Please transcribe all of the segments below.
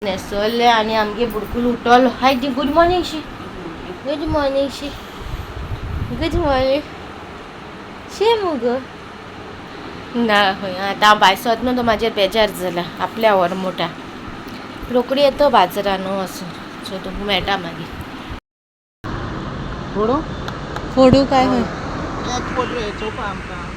न्हेसोले आनी आमगे बुडकूल उठलो. हाय दी, गुड मॉर्निंग शी, गुड मॉर्निंग शी, गुड मॉर्निंग शी मुगो ना. खंय आतां हांव भायर सरता न्हू, तो म्हाजेर बेजार जाला. आपल्या व्हर मोठा रोकडी येतो बाजारान न्हू वचून. सो तुमकां मेळटा मागीर. फोडू. फोडू काय खंय? एक फोड रे चोवपा आमकां.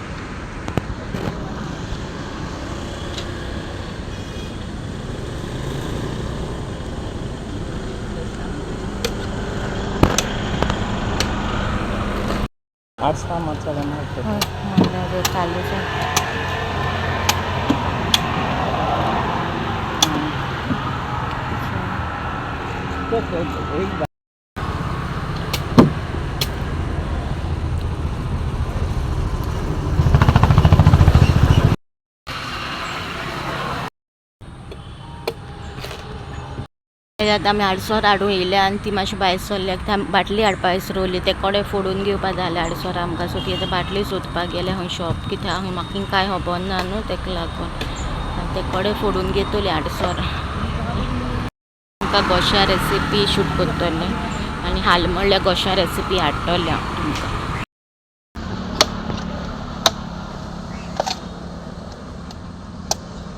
आसता मसाला मारता. हय, चालूच आसा. एक. आतां आमी आडसर हाडूंक येयल्या आनी ती मातशी भायर सरल्या. ती बाटली हाडपा विसरली. ते कडेन फोडून घेवपा जालें आडसर आमकां. सो ती आतां बाटली सोदपाक गेल्या खंय शॉप, कित्याक म्हाका कांय खबर ना न्हू, तेका लागून. आनी ते कडेन फोडून घेतली आडसर. तुमकां गोशा रेसिपी शूट करतलें आनी हाल म्हणल्यार गोशा रेसिपी हाडटलें हांव तुमकां.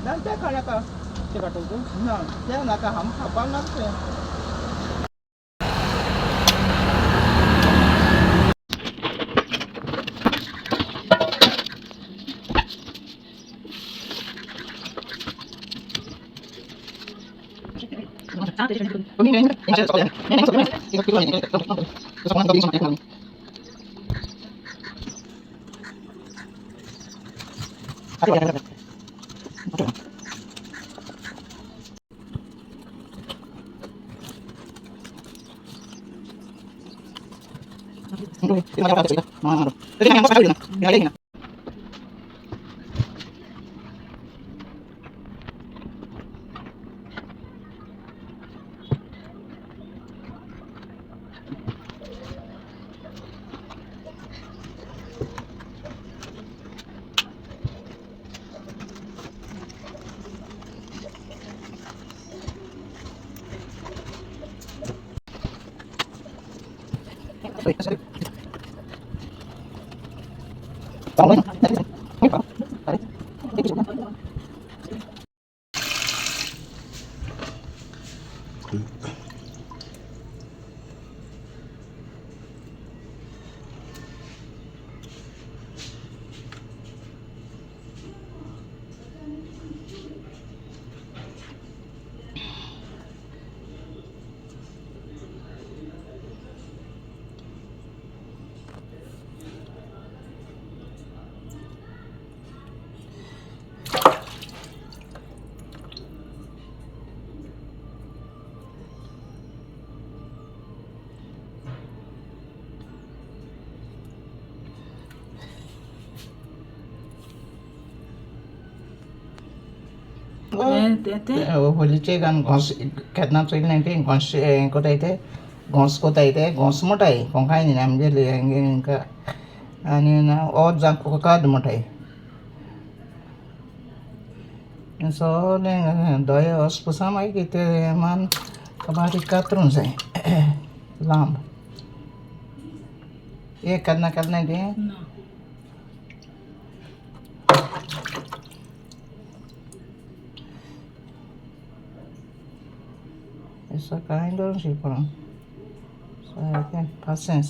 ना, ते नाका. ते काडटलो तूं? ना, ते नाका, आम खावपाक नाका ते. होलीचे गान घोंस केन्ना चोयलें ते घोंस हें कोताय, ते घोंस कोताय, ते घोंस म्हणटाय कोंकाय न्ही आमगेले. आनी ओत जावं कोकाद म्हणटाय. सगळें दोळे वच पुसा, मागीर ते मान बारीक कातरूंक जाय लांब. एक केन्ना केन्ना तें सकाळीं दवरून शिरपण सारकें पासियेंस.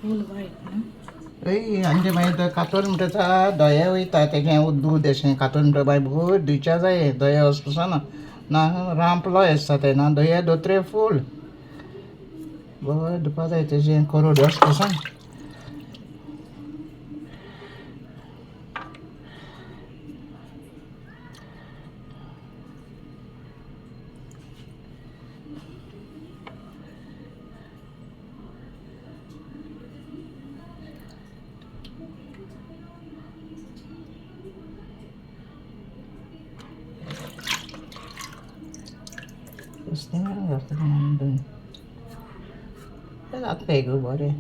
फूल वायट न्हू? हय, आमचे मागीर कातोल म्हणटा दोये वयता तेजें दूद अशें कातोल म्हणटा. मागीर भोव दुयच्या जाय दोये वच पसना ना, रांपलो आसता तें ना दोये दोत्रे फूल बरें धुवपा जाय तेजें कोरोड वच पसून. दोन जाता गो बरें.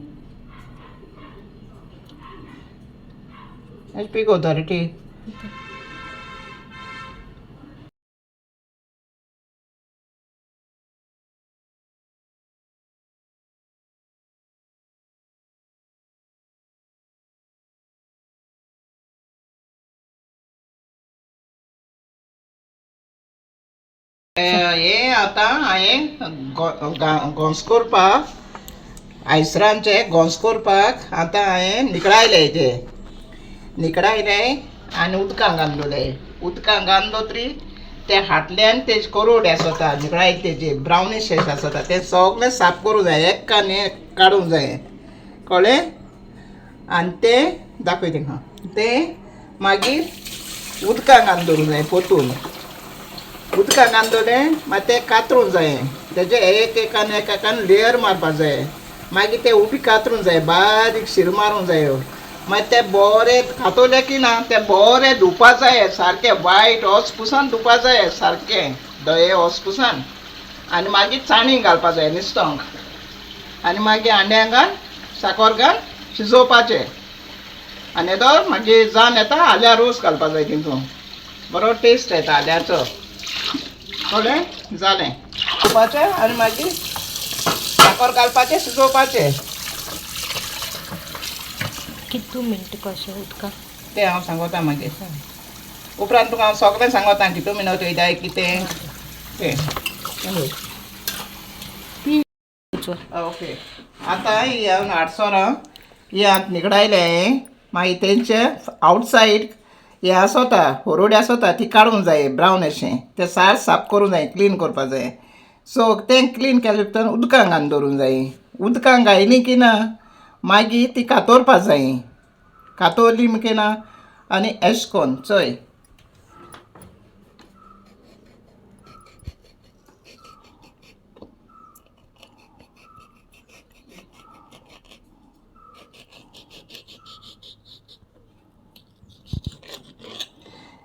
पिकोता रे ती. हे आतां हांवें घोंस करपाक आयसरांचे घोंस करपाक आतां हांवें निकळायले, ते निकळायले आनी उदकां घाललोले. उदकां घाललो तरी ते हाटल्यान ते कोरोड आसता निकळायले, तेजे ब्रावनीश आसता, ते सगळें साफ करूंक जाय, एकान एक काडूंक जाय, कळ्ळें? आनी तें दाखय तेंकां. तें मागीर उदकां घालून दवरूंक जाय, पोतून उदकां घालून दवरलें, मागीर तें कातरूंक जाय, तेजे एक एकान एक एकान लेयर मारपा जाय. मागीर तें उबी कातरूंक जाय, बारीक शिर मारूंक जायो. मागीर तें बरें कातरलें की ना तें बरें धुवपा जाय, सारकें वायट हॉस पुसान धुवपा जाय, सारकें धये हॉस पुसान. आनी मागीर चाणी घालपा जाय निस्तोंक, आनी मागीर अंड्या घाल, साकर घाल, शिजोवपाचें. आनी येदो मागीर जावन येता, आल्या रोस घालपा जाय, तितून बरो टेस्ट येता आल्याचो, कळ्ळें? जालें, धुवपाचें आनी मागीर साकर घालपाचें, शिजोवपाचें. कितू मिनट कशें उदकां? तें हांव सांगोता मागीर उपरांत तुका हांव सगळें सांगोता, कितू मिनट वयताय कितें तें. ओके, आतां ही हांव आडसरां ही आतां निकडायलें. मागीर तेंचे आवटसायड हें आसता, होरोडे आसता, ती काडूंक जाय, ब्रावन अशें तें सार साफ करूंक जाय, क्लीन करपा जाय. सो तें क्लीन केले उपरांत उदकां घालून दवरूंक जाय. उदकां घायली की ना मागीर ती कातोरपा जाय. कातोरली की ना आनी एश कोन चोय,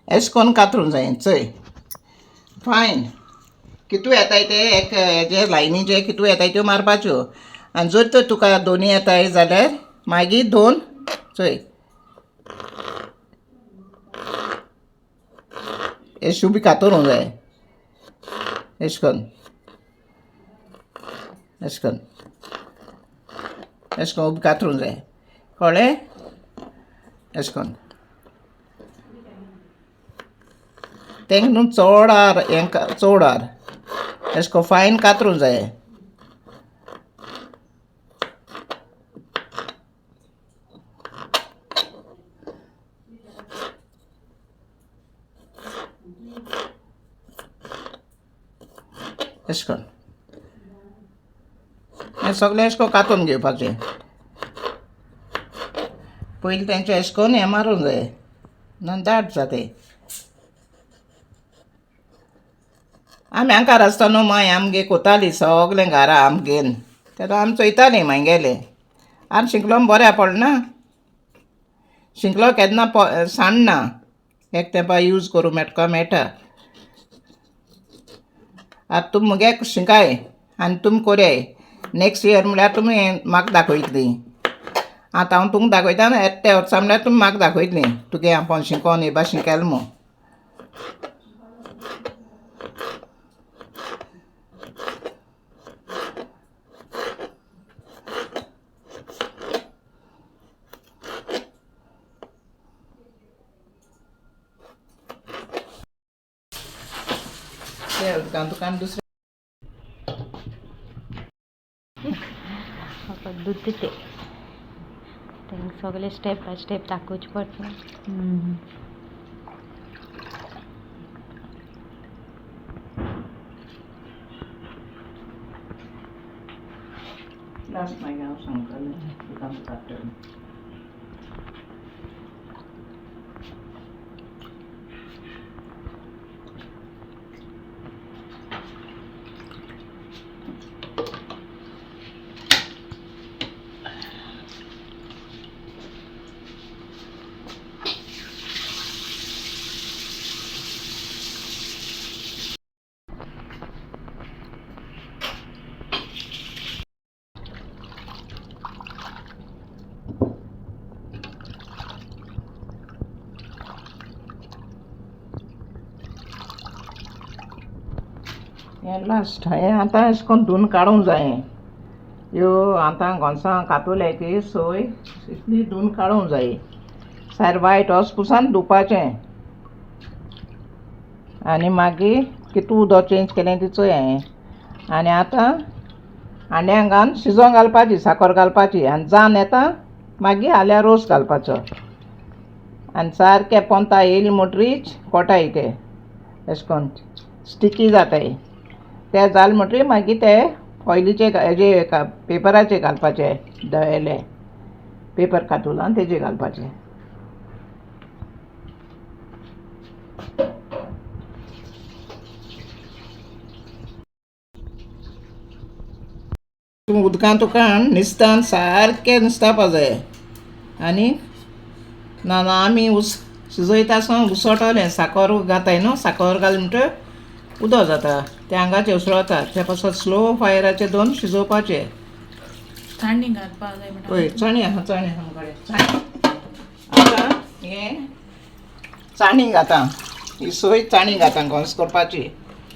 एश कोन कातरूंक जाय, चोय फायन कितू येताय ते एक हेजे लायनीचे कितू येताय त्यो मारपाच्यो. आनी जर तर तुका दोनी येताय जाल्यार मागीर दोन, चोय एश बी कातरूंक जाय, एश कोन एश कोन एश कोन उबी कातरूंक जाय, कळ्ळें? एश कोन तेंका न्हू चड आर हें चड आर एश कोन फायन कातरूंक जाय. एश कोन हें सगळें एश कोन कातून घेवपाचें. पयलीं तेंचें एश कोन हें मारूंक जाय, ना दाट जाता. आमी हांकार आसता न्हू, माय आमगे कोताली सगलें घरा आमगेन, तेन्ना आमी चोयतालीं मागेलें. आमी शिकलो बऱ्या पडना, शिकलो केन्ना सांडना, एक तेंपा यूज करूं मेटका मेळटा. आतां तुमी मुगे शिकाय आनी तुमी कोरयाय, नेक्स्ट इयर म्हळ्यार तुमी म्हाका दाखयतली. आतां हांव तुमकां दाखयता न्हू, येता त्या वर्सा म्हळ्यार तुमी म्हाका दाखयतली, तुगे आपूण शिकोन हे भाशेन केलें म्हूण. ते उदकान तुका आनी दुसरें दूद ते तांकां सगळें स्टेप बाय स्टेप दाखोवचें पडटा. लास्ट मागीर हांव सांगतलें तुका काडटलें. हें लास्ट हें आतां अशें करून धुवन काडूंक जायें. ह्यो आतां घोणसां कातोल्याय ती सोय इतली धुवन काडूंक जाय, सार वायट हॉस पुसान धुवपाचें. आनी मागीर कितू उदक चेंज केलें ती चोय हांवें. आनी आतां हांड्यांक घालून शिजोवंक घालपाची, साकर घालपाची आनी जावन येता मागीर आल्या रोस घालपाचो. आनी सारकें पोंता येयली म्हणटरीच कोटाय ते अशें करून स्टिकी जाताय. ते जाले म्हणटरीर मागीर ते ऑयलीचे हेजे पेपराचे घालपाचे, दळ्ळेले पेपर कातुलान तेजे घालपाचे. तूं उदकांत तुका निस्तान सारकें निस्तापा जाय. आनी ना ना आमी उस शिजयता आसतना उसळटलें, साकर घाताय न्हू, साकर घाल म्हणटकीर उदक जाता तें आंगाचेर उसळता. ते पासत स्लो फायराचेर दोन शिजोवपाचें. चाळणी घालपा जाय म्हणटा. हय, चणे आहा, चणे आहा आमकडे. आतां हें चाणी घाता, ही सोय चाणी घाता घोंस करपाची.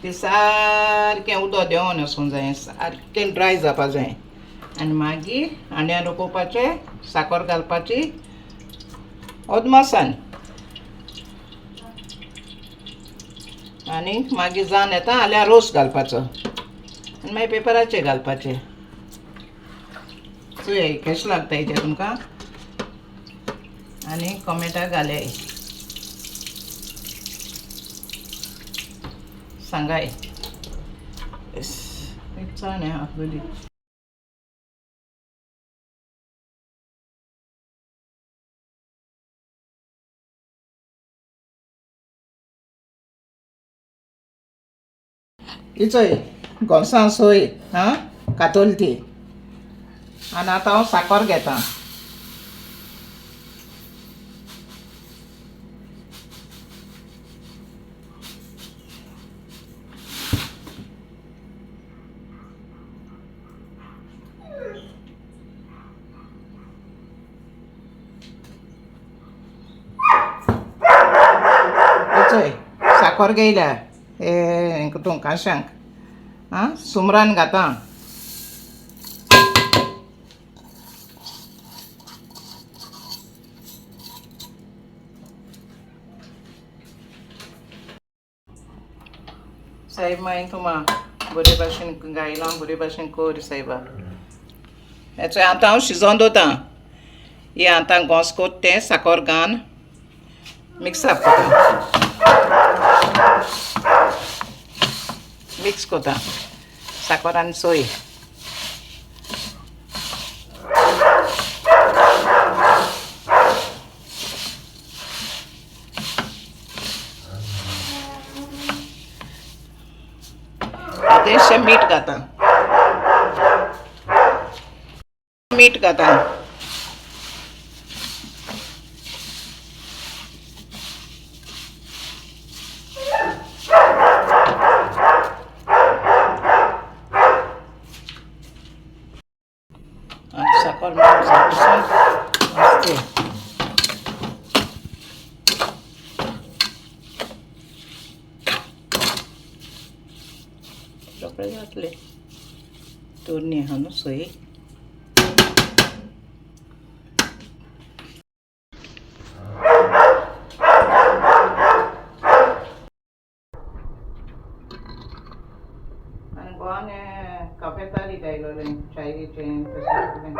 ती सारकें उदक देंवोन वचूंक जाय, सारकें ड्राय जावपा जाय. आनी मागीर हांड्यान रकोवपाचें, साकर घालपाची अदमासान. आनी मागीर जावन येता आल्या रोस घालपाचो आनी मागीर पेपराचेर घालपाचें. चोय कशें लागता तें तुमकां आनी कॉमेंटाक घालय, सांगाय. चण आहा बरी. ही चोय घोसां सोय आं कातोल ती. आनी आतां हांव साकर घेता. चोय साकर घेयल्या हे तूं काशांक आं सुमरान घाता. साहेब मागीर तुमा बरे भाशेन गायलां, बरे भाशेन कर सायबा. हेचो आतां हांव शिजोवन दवरतां. हे आतां घोंस कोत तें साकर घालून मिक्सअप कोता, मिक्स कोता साकर आनी सोय. आतां इल्लें मीठ घाता, मीठ घाता. साकर मस्त. रोखडे जातले. तोरणी आहा न्हू सोय. आनी गोवान काफेतारी गायलोलें चायेचें तशें कितें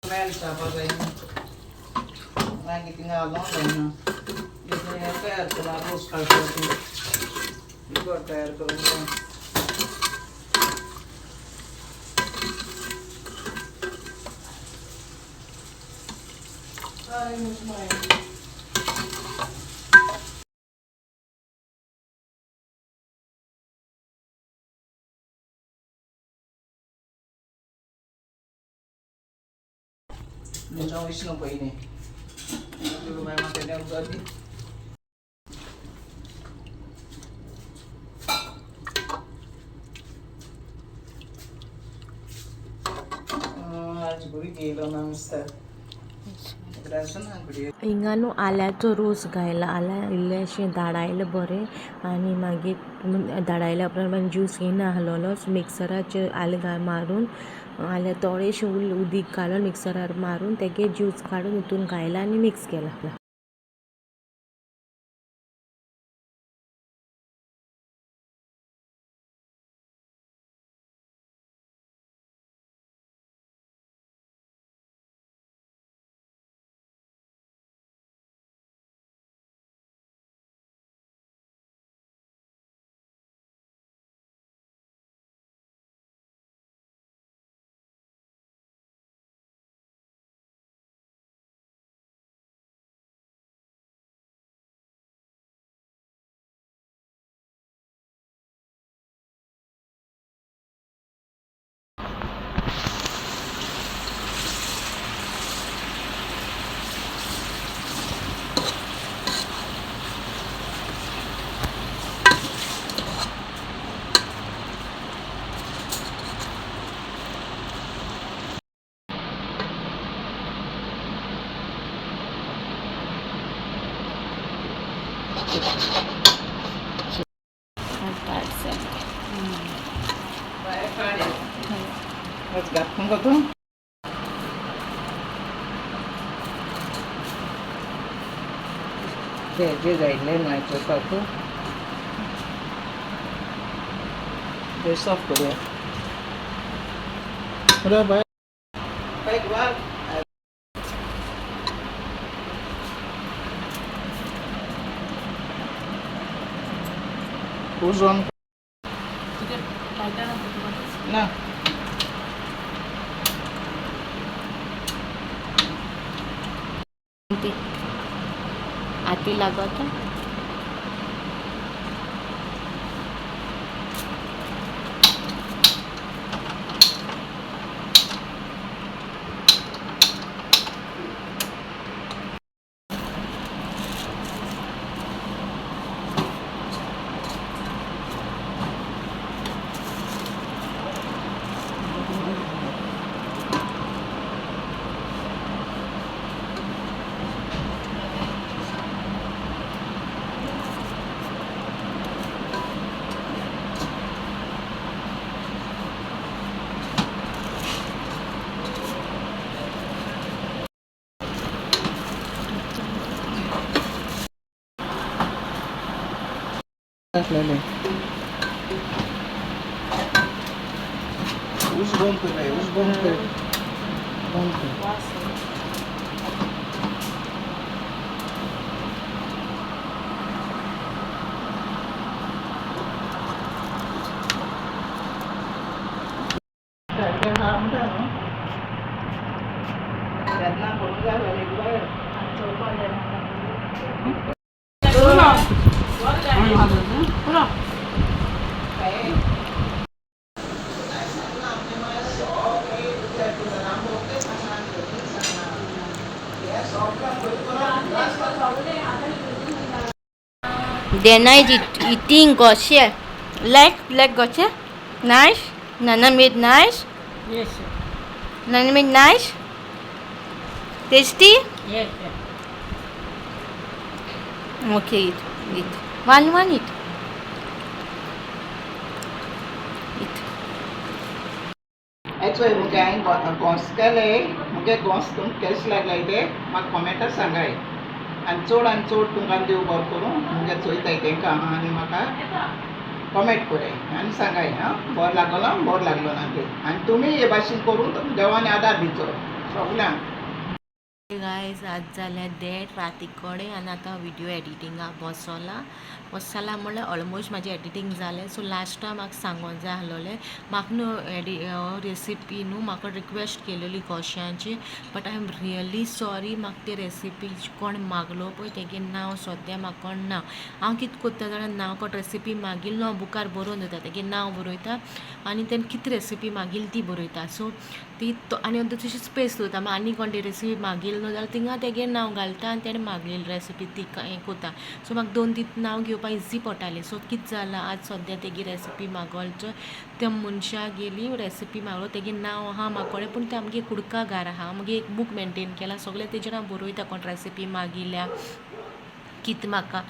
मेल जावपा जाय. मागीर थिंगा घालूंक जायना. हें तयार केलां रोस काडपाचें, इगोर तयार करूंक जाय. विष्णू पयलीं म्हाका उदक दी. आज गुडी गेलो ना दिसता. हिंगा न्हू आल्याचो रोस घायला. आल्या इल्लेंशें धाडायलें बरें आनी मागीर धाडायल्या उपरांत मागीर ज्यूस घेयना आहलोलो मिक्सराचेर आलें घाल मारून, आल्या थोडेशें उदीक घालून मिक्सरार मारून तेगे ज्यूस काडून हितून घायला आनी मिक्स केला. घात तूं. जे जायले न्हय चोवपाक ते साफ करूया. बरोबर. उजोन ना. आती लागता. आसलेले ऊस बंद कर, ऊस बंद कर, बंद कर. तेन्ना करूंक जाय आसलेलें. Dana is eating goshe. Like goshe? Nice? Nana made nice? Yes. Nana made nice? Tasty? Yes. Okay, eat. Eat. One eat. Eat. Actually मुगे हांवें घोंस केले, मुगे घोंस तुमकां केशें लागले ते म्हाका कॉमेंटात सांगाय. आनी चड आनी चड तुमकां देव बरो करूं. मुगे चोयताय तेंकां आनी म्हाका कॉमेंट कराय आनी सांगाय आं बरो लागलो बरो लागलो ना ते. आनी तुमी हे भाशेन करून देवान आदार दिवचो सगल्यांक. गायज, आज जाल्या 1:30 राती कडेन आनी आतां व्हिडियो एडिटिंगाक बसोला. बसला म्हणल्यार ऑलमोस्ट म्हाजें एडिटींग जालें. सो लास्टाक म्हाका सांगोंक जाय आसलोलें, म्हाका न्हू रेसिपी न्हू म्हाका रिक्वेस्ट केलेली गोश्यांची, but I am really sorry. म्हाका ती रेसिपी कोण मागलो पळय तेगे नांव सद्या म्हाका कोण ना. हांव कितें करता जाणां, नांव कोण रेसिपी मागिल्लो हांव बुकार बरोवन दवरता, तेगे नांव बरयता आनी तेणें कितें रेसिपी मागिल्ली ती बरयता. सो ती आनी तशी स्पेस दवरता. मागीर आनी कोण ती रेसिपी मागिल्ली न्हू जाल्यार थिंगा तेगे नांव घालता आनी तेणें मागलेली रेसिपी ती हें करता. सो म्हाका 2-3 नांव घेवपाक इजी पडटालें. सो कितें जालां, आज सद्या तेगी रेसिपी मागोलचो त्या मनशा गेली रेसिपी मागलो, तेगे नांव आहा म्हाका कडेन, पूण तें आमगे कुडका घार आहा. मागीर एक बूक मेनटेन केला, सगळें तेजेर हांव बरयता कोण रेसिपी मागिल्या कितें. म्हाका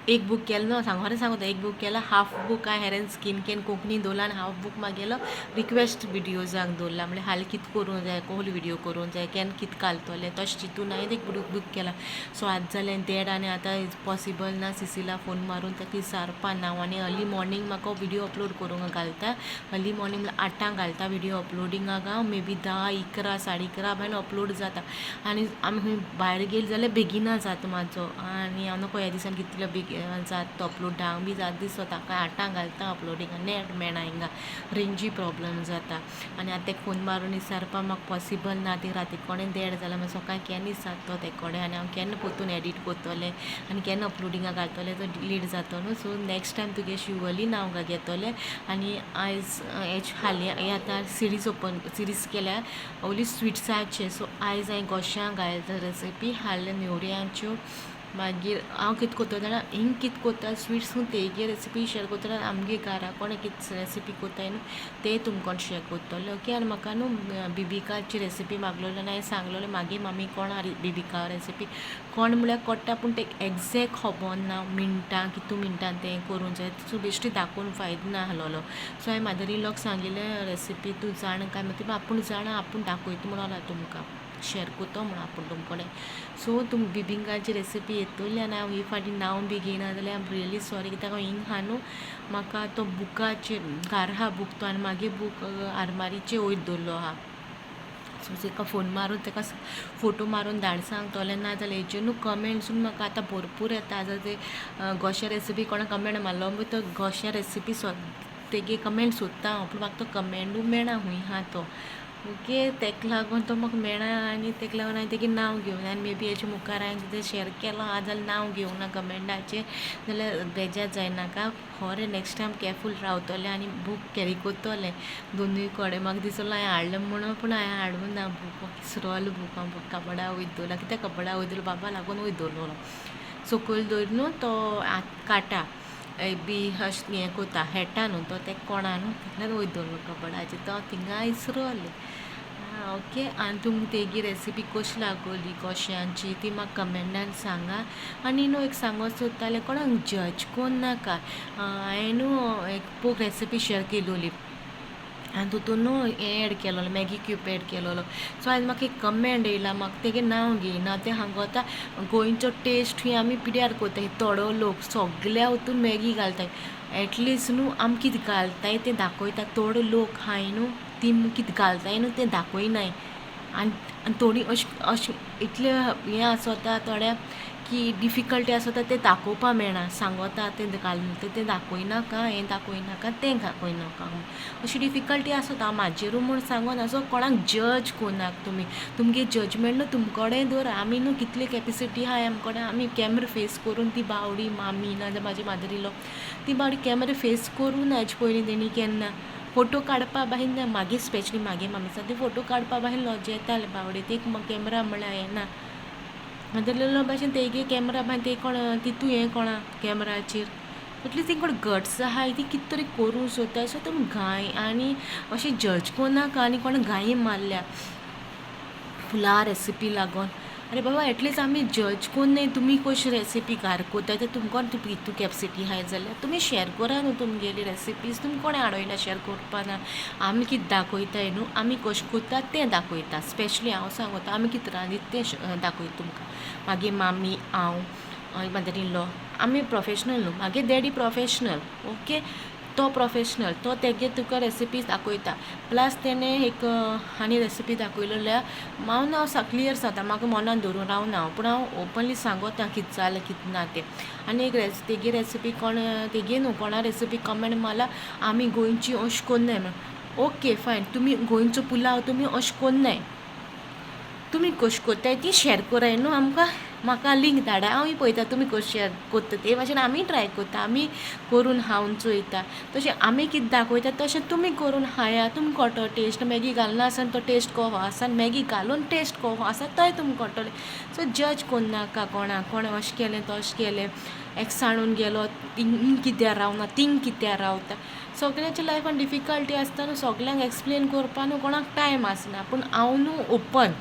एक बूक केलो न्हू, सांग खरें सांगता, एक बूक केला, हाफ बूक हांवें हेर स्किन केअर कोंकणी दवरला आनी हाफ बूक मागेलो रिक्वेस्ट विडियोजांक दवरला. म्हणल्यार हालीं कितें करूंक जाय, कसलो विडियो करूंक जाय, केन्ना कितें घालतलें, तशें चिंतून हांवें एक बूक केला. सो आज जालें 1:30 आनी आतां पॉसिबल ना. सिसिला फोन मारून ताका विचारपा नांव. आनी अर्ली मॉर्निंग म्हाका विडियो अपलोड करूंक घालता. अर्ली मॉर्निंग म्हणल्यार 8 घालता विडियो अपलोडिंगाक. हांव मे बी 10, 11, 11:30 बायन अपलोड जाता. आनी आमी खंय भायर गेली जाल्यार बेगिना जाता म्हाजो. आनी हांव नको ह्या दिसान कितलो बेगीन जाता तो अपलोड, 10 बी जात दिसता. कांय 8 घालता अपलोडिंग, नेट मेळना, हिंगा रेंजी प्रॉब्लम जाता. आनी आतां तेका फोन मारून विचारपा म्हाका पॉसिबल ना. ती राती कडेन 1:30 जाल्यार मागीर सकाळीं केन्ना विचारता ते कडेन आनी हांव केन्ना परतून एडीट करतलें आनी केन्ना अपलोडिंगाक घालतलें, तो लेट जातो न्हू. सो नेक्स्ट टायम तुगे शुअरली नांव घेतलें. आनी आयज हेच हालीं हें आतां सिरीज ओपन सिरीज केल्या ओन्ली स्विट्साचे. सो आयज हांवें गोश्यां घायला रेसिपी, हाडल्या नेवऱ्यांच्यो. मागीर हांव कितें कोत्तो जाणा, हिंग कितें कोत्ता स्विट्स न्हू तेगे रेसिपी शेअर कोत्तलें आनी आमगे घरा कोणें कितें रेसिपी कोत्ताय न्हू ते तुमकां शेअर कोत्तलें. ओके, आनी म्हाका न्हू बिबिकाची रेसिपी मागलोली आनी हांवें सांगलोलें मागे मामी कोण बिबिका रेसिपी कोण म्हळ्यार कोट्टा, पूण ते एग्जॅक्ट खबर ना मिनटां कितू मिनटां तें करूंक जाय. सो बेश्टी दाखोवन फायदो ना आहलोलो. सो हांवें मदर इन लॉक सांगिल्लें रेसिपी तूं जाणा काय म्हणटा, ती आपूण जाणा आपूण दाखयता म्हणून तुमकां शेअर करतो म्हणून आपूण तुमकडे. सो तुम बिबिंकाची रेसिपी येतली आनी हांव ही फाटीं नांव बी घेयना जाल्यार I am really sorry, कित्याक हांव हिंग आहा न्हू म्हाका तो बुकाचेर घारा आहा बूक तो आनी मागीर बूक आरमारीचे वयर दवरलो आहा. सो तेका फोन मारून तेका फोटो मारून धाड सांगतलें, ना जाल्यार हेजेर न्हू कमेंट्स म्हाका आतां भरपूर येता. आतां ते गोश्या रेसिपी कोणा कमेंट मारलो पळय तो गोश्या रेसिपी तेगे कमेंट सोदता हांव, पूण म्हाका तो कमेंटूय मेळना खूंय आहा तो. ओके, तेका लागून तो म्हाका मेळना आनी तेका लागून हांवें तेगे नांव घेवना आनी मे बी हेजे मुखार हांवें कितें शेअर केलो आहा जाल्यार नांव घेवना कमेंटाचेर जाल्यार बेजार जायनाका. खरें नेक्स्ट टायम केरफूल रावतलें आनी बूक कॅरी करतलें दोनूय कडेन. म्हाका दिसलें हांवें हाडलें म्हणून, पूण हांवें हाडूंक ना बूक, म्हाका इसरोलो बूक. हांव बूक कपडा वयर दवरला, कित्याक कपडा वयर दवरलो बाबा लागून वयर दवरलो, सकयल दवर न्हू तो काटा बी अशें हें कोता हेडटा न्हू तो तेका कोणा न्हू तितल्यान वयर दवरलो कपडाचेर, तो हांव थिंगा इसरोलें. ओके, आनी तुमकां तेगी रेसिपी कशी लागोली गोश्यांची ती म्हाका कमेंटान सांगा. आनी न्हू एक सांगो सोदतालें, कोणाक जज कोन्नाका. हांवें न्हू एक पोक रेसिपी शेअर केलोली आनी तितून न्हू हें एड केलोलें, मॅगी क्यूब एड केलोलो. सो आयज म्हाका एक कमेंट येयला, म्हाका तेगे नांव घेयना, तें सांगता गोंयचो टेस्ट ही आमी पिड्यार कोत्ताय, थोडो लोक सगल्या हितून मॅगी घालताय. एटलिस्ट न्हू आमी कितें घालताय तें दाखयता, थोडो लोक आहाय न्हू ती कितें घालताय न्हू तें दाखयनाय. आनी थोडीं अशें अशें इतलें हें आसता थोड्या की डिफिकल्टी आसता तें दाखोवपा मेळना, सांगता तें घालता तें दाखयनाका, हें दाखयनाका तें दाखयनाका, अशी डिफिकल्टी आसता. म्हाजेरू म्हूण सांगना, सो कोणाक जज कोन्नाका तुमी, तुमगे जजमेंट न्हू तुमकोडे दवर. आमी न्हू कितली कॅपेसिटी आहा आमकोडे, आमी कॅमरा फेस करून ती बावडी मामी ना जाल्यार म्हाजी मदर इन लॉ ती बावडी कॅमरा फेस करूं ना हेजे पयलीं तेणी केन्ना फोटो काडपा बाहेर ना. मागीर स्पेशली मागे मामी सा ती फोटो काडपा बाहेर लॉज येताले बावडे, ते कॅमरा म्हळ्यार येना मदर इन लॉ भाशेन तेगे कॅमरा बाहेर ते कोण तितू हें कोणा कॅमराचेर एटलिस्ट तेंक कोण गट्स आहाय ती कितें तरी करूंक सोदताय. सो तुमी घाय आनी अशें जज कोन्नाका आनी कोण घाई मारल्या पुलाव रेसिपी लागोन. आरे बाबा एटलिस्ट आमी जज कोन्नाय, तुमी कशी रेसिपी घार कोत्ताय ते तुमकां हितू कॅपेसिटी आहाय जाल्यार तुमी शेअर करा न्हू तुमगेली रेसिपीज, तुमकां कोणें आडयला शेअर करपा ना. आमी कितें दाखयताय न्हू आमी कशें कोत्ता तें दाखयता, स्पेशली हांव सांगता आमी कितें रांदीत तें दाखयता तुमकां. मागीर मामी हांव मदर इन लॉ आमी प्रोफेशनल न्हू, मागीर डॅडी प्रोफेशनल. ओके, तो प्रोफेशनल तो तेगे तुका रेसिपीज दाखयता. प्लस तेणें एक आनी रेसिपी दाखयलेल्या हांव ना क्लियर सांगता, म्हाका मनान धरून रावना हांव, पूण हांव ओपनली सांगता कितें जालें कितें ना तें. आनी एक तेगे रेसिपी कोण तेगे न्हू कोणा रेसिपी कमेंट मारला आमी गोंयची अशें कोन्नाय म्हण. ओके फायन, तुमी गोंयचो पुलाव तुमी अशें कोन्नाय, तुमी कशें कोत्ताय ती शेअर कराय न्हू आमकां, म्हाका लिंक धाडा हांवूय पळयता तुमी कशें शेअर कोत्ता ते भाशेन आमी ट्राय करता, आमी करून खावन चोयता. तशें आमी कितें दाखयता तशें तुमी करून खाया, तुमकां कळटलो टेस्ट. मॅगी घालना आसतना तो टेस्ट कसो आसा आनी मॅगी घालून टेस्ट कसो आसा तोय तुमकां कळटलें. सो जज कोन्नाका कोणाक, कोणें अशें केलें तशें केलें, एकसाणून गेलो हिंग कित्याक रावना तींग कित्याक रावता. सगळ्यांच्या लायफान डिफिकल्टी आसता न्हू, सगल्यांक एक्सप्लेन करपा न्हू कोणाक टायम आसना. पूण हांव न्हू ओपन,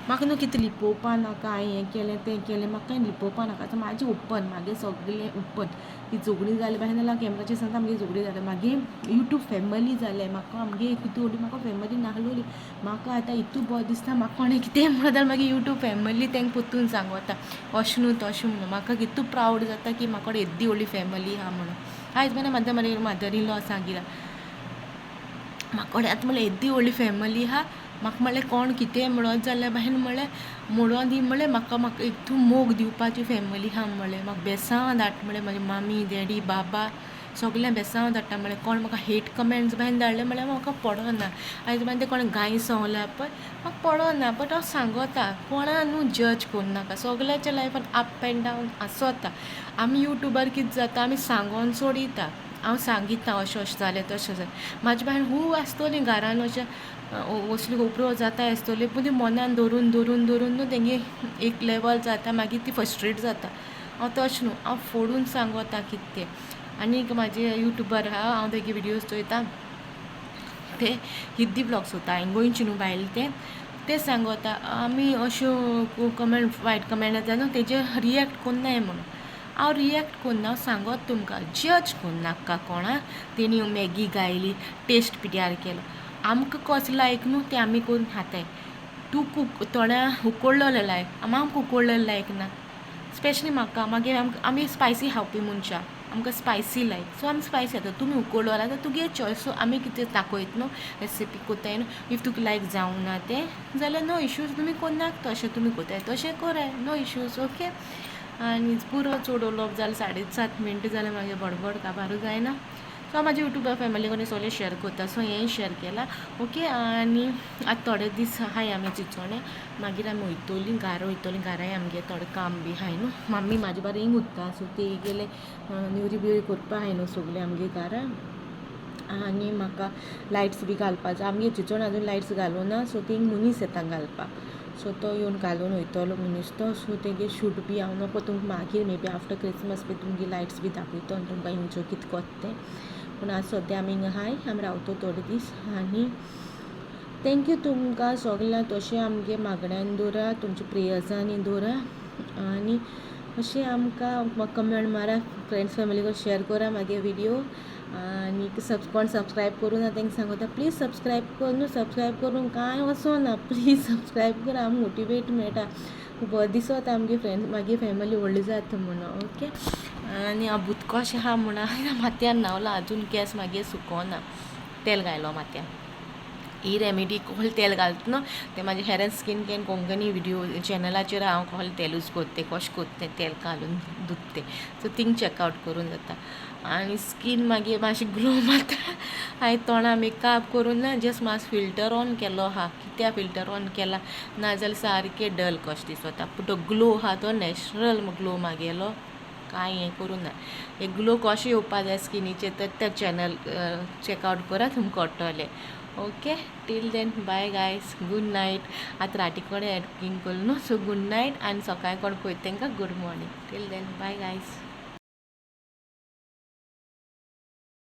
म्हाका न्हू कितें लिपोवपा नाका, हांवें हें केलें तें केलें म्हाका कांय लिपोवपा नाका. आतां म्हाजें ओपन, म्हागे सगळें ओपन. ती झगडीं जालें भाशेन जाल्यार हांव कॅमराचेर सांगता आमगे झगडीं जालें. मागीर यूट्यूब फॅमिली जालें म्हाका, आमगे कितू व्हडली म्हाका फॅमिली नाहलोली, म्हाका आतां इतू बरें दिसता. म्हाका कोणें कितेंय म्हणत जाल्यार मागीर यूट्यूब फॅमिली तेंका परतून सांगता अशें न्हू तशें म्हणून. म्हाका कितू प्रावड जाता की म्हाका येद्दी व्हडली फॅमिली आहा म्हणून. आयज मेरेन म्हाज्या म्हजे मदर इन लॉ सांगिला म्हाका आतां म्हणल्यार येद्दी व्हडली फॅमिली आहा, म्हाका म्हणलें कोण कितेंय म्हणत जाल्यार बाहेर म्हणलें म्हणून दी म्हणलें म्हाका म्हाका इतू मोग दिवपाची फॅमिली आहा म्हणलें. म्हाका बेसांव धाडटा म्हणलें म्हाजी मामी डॅडी बाबा सगळें बेसांव धाडटा म्हणलें. कोण म्हाका हेट कमेंट्स बाहेर धाडले म्हणल्यार म्हाका पडना. आयज मागीर ते कोण गाय संवल्या पळय म्हाका पडना, बट हांव सांगता कोणा न्हू जज कोन्नाका. सगळ्याच्या लायफान अप एंड डावन आसता. आमी यूट्यूबार कितें जाता आमी सांगोन सोडिता, हांव सांगिता अशें अशें जालें तशें जालें. म्हाजे बायन खूब आसतलीं घरान अशें असली खबरो जाता आसतल्यो पूण ती मनान धरून धरून धरून न्हू तेंगे एक लेवल जाता, मागीर ती फ्रस्ट्रेट जाता. हांव तशें न्हू, हांव फोडून सांगोता कितें तें. आनीक म्हाजे युट्यूबर आहा, हांव तेगे विडियोज चोयता, ते हिंदी ब्लॉग्स चोयता, हांवें गोंयची न्हू बायल तें, तें सांगोता आमी अश्यो कमेंट वायट कमेंट येता न्हू तेजेर रिएक्ट कोन्नाय म्हणून. हांव रिएक्ट कोन्ना, हांव सांगोत तुमकां जज कोन्नाका कोणा. तेणी मॅगी गायली, टेस्ट पिड्यार केलो, आमकां कसो लायक न्हू तें आमी करून खाताय. तूं कुक थोड्या उकडलेलें लायक, आमकां उकडलेलें लायक ना, स्पेशली म्हाका. मागीर आमी स्पायसी खावपी मनशां, आमकां स्पायसी लायक, सो आमी स्पायसी खाता. तुमी उकडलो जाल्यार तुगे चॉयस. सो आमी कितें दाखयत न्हू रेसिपी कोत्ताय न्हू, if तुका लायक जावंक ना तें जाल्यार नो इश्यूज, तुमी कोन्नाक तशें तुमी कोत्ताय तशें कराय, नो इश्यूज. ओके, आनी पुरो चड उलोवप जालें, 7.5 मिनटां जालें, मागीर बडबड काबारूय जायना. सो हांव म्हाज्या युट्यूबा फॅमिली कडेन सगळें शेअर करता, सो हेंय शेअर केलां. ओके, आनी आतां थोडे दीस आहाय आमी चिंचोणे, मागीर आमी वयतोलीं घारा, वयतोलीं घराय आमगे थोडें काम बी आहाय न्हू. मम्मी म्हाजे बारा हिंग उत्ता, सो ती गेले नेवरी बिवरी करपा आहाय न्हू सगळें आमगे घारा. आनी म्हाका लायट्स बी घालपा जाय, आमगे चिंचोणे अजून लायट्स घालूं ना, सो थिंग मनीस येता घालपाक, सो तो येवन घालून वयतलो मनीस तो. सो तेगे शूट बी हांव नको तुमकां, मागीर मे बी आफ्टर क्रिसमस बी तुमगे लायट्स बी दाखयतो आनी तुमकां हिंगच्यो कितें कोत्ता तें. पूण आज सद्या आमी हिंगा आहाय, आमी रावतो थोडे दीस. आनी thank you तुमकां सगल्यांक, तशें आमगे मागण्यान दवरा, तुमच्या प्रेयर्सांनी दवरा. आनी अशें आमकां कमेंट मारा, फ्रेंड्स फॅमिली कडेन शेअर करा म्हागे विडियो. आनी कोण सबस्क्रायब करूं ना तांकां सांगता प्लीज सबस्क्रायब कर न्हू, सबस्क्रायब करूंक कांय वचना, प्लीज सबस्क्रायब कर, आमकां मोटिवेट मेळटा, बरें दिसता आमगे फ्रेंड्स मागीर फॅमिली व्हडली जाता म्हणून. ओके, आनी हांव बुतकोशें आहा म्हणून माथ्यान न्हांवलां, अजून केंस मागीर सुकोना, तेल घायलो माथ्यान. ही रेमेडी कोहल तेल घालता न्हू तें म्हाजें hair and skin care Konkani video चॅनलाचेर हांव कोहल तेलूच कोत्तें, कशें कोत्तें तेल घालून धुत्तें, सो थिंग चॅकआवट करूंक जाता. आनी स्कीन मागीर मातशी ग्लो मारता. हांवें तोंडा मेकअप करूं ना, जस्ट मातसो फिल्टर ऑन केलो आहा, कित्याक फिल्टर ऑन केला नाजाल्यार सारकें डल कशें दिसता, पूण तो ग्लो आहा तो नॅचरल ग्लो मागेलो, कांय हें करूं ना. एक ग्लो कशें येवपा जाय स्किनीचेर तर ते चॅनल चॅकआवट करा, तुमकां कळटलें. Okay, till then bye guys, good night. आतां राती कडेन एडिटींग करून न्हू, सो गूड नायट. आनी सकाळीं कोण पळयता तांकां good morning. Till then bye guys.